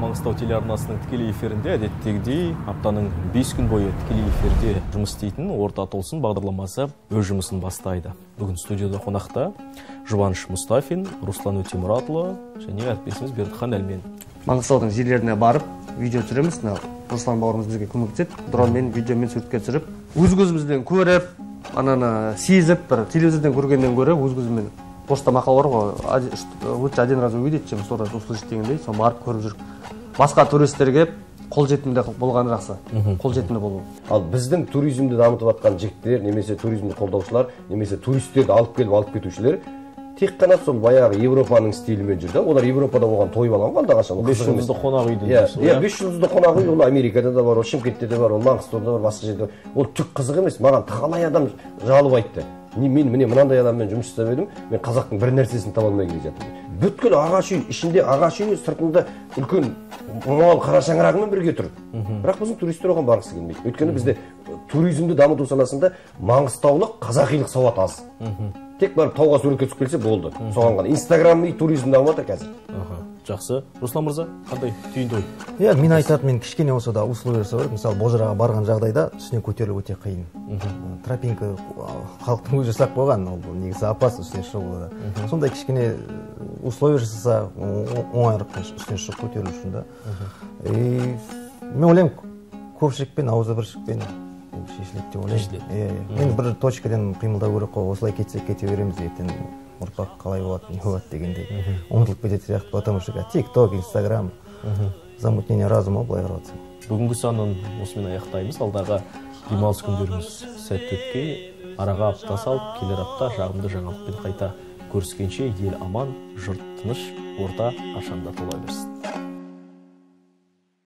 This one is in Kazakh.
Маңғыстау телеарнасының тікелей эфирінде әдеттегідей аптаның 5 күн бойы тікелей эфирде жұмыс істейтін «Орта толсын» бағдарламасы өз жұмысын бастайды. Бүгін студияда қонақта Жұбаныш Мұстафин, Руслан Өтемұратұлы және әріптесіміз Бердіхан Әлмен. Маңғыстаудың жерлеріне барып видео түсіреміз. Мына Руслан бауырымыз бізге көмектеседі. Дронмен, видеомен суретке түсіріп, өз көзімізбен көріп, ананы сезіп, бір телевизордан көргеннен гөрі өз көзіммен. Орыста мақал бар ғой, лучше один раз увидеть, чем сто раз услышать дегендей, соны барып көріп жүріп. Басқа туристерге қолжетімді болғаны жақсы, қолжетімді болу. Ал біздің туризмді дамытып жатқан жігіттер, немесе туризмді қолдаушылар, немесе туристерді алып келіп алып кетушілер тек қана сол баяғы Европаның стилімен жүр да. Олар Европада болған тойып алған ғой алдақашан. 5 жұлдызды қонақ үйді. Иә, 5 жұлдызды қонақ үй ол Америкада да бар, ол Шымкентте де бар, ол Маңғыстауда да бар, басқа жерде бар. Ол түк қызық емес. Маған талай адам жалып айтты. Мен міне мынандай адаммен жұмыс жасап едім, мен қазақтың бір нәрсесін таба алмай келе жатырмын. Бүткіл ағаш үй, ішінде ағаш үй, сыртында үлкен мал қара шаңырағымен бірге тұр. Бірақ біздің туристер оған барғысы келмейді. Өйткені бізде туризмді дамыту саласында маңғыстаулық қазақилық сауат аз. Тек барып тауға суретке түсіп келсе болды. Соған ғана. Инстаграмный туризм дамып жатыр қазір. Жақсы. Руслан мырза, қандай түйінді ой? Иә, мен айтады, мен кішкене болса да условия жасау керек. Мысалы, Бозжыраға барған жағдайда үстіне көтерілу өте қиын. Тропинка халықтың өзі жасап қойған, ол негізі опасно үстіне шығуға да. Сондай кішкене условия жасаса, оңайырақ үстіне шығып көтерілу үшін да. И мен ойлаймын, көпшілікпен, ауызбіршілікпен шешіледі деп ойлаймын. Иә, енді бір точкадан қимылдау керек қой, осылай кетсек кете береміз, ертең ұрпақ қалай болады, не болады дегендей ұмытылып кететін сияқты, потому что ТикТок, Инстаграм, замутнение разума былай қарап отырсаң. Бүгінгі санын осымен аяқтаймыз. Алдағы демалыс күндеріңіз сәтті өткей, араға апта салып, келер апта жағымды жаңалықпен қайта көріскенше ел аман, жұрт тыныш, орта қашанда тола берсін.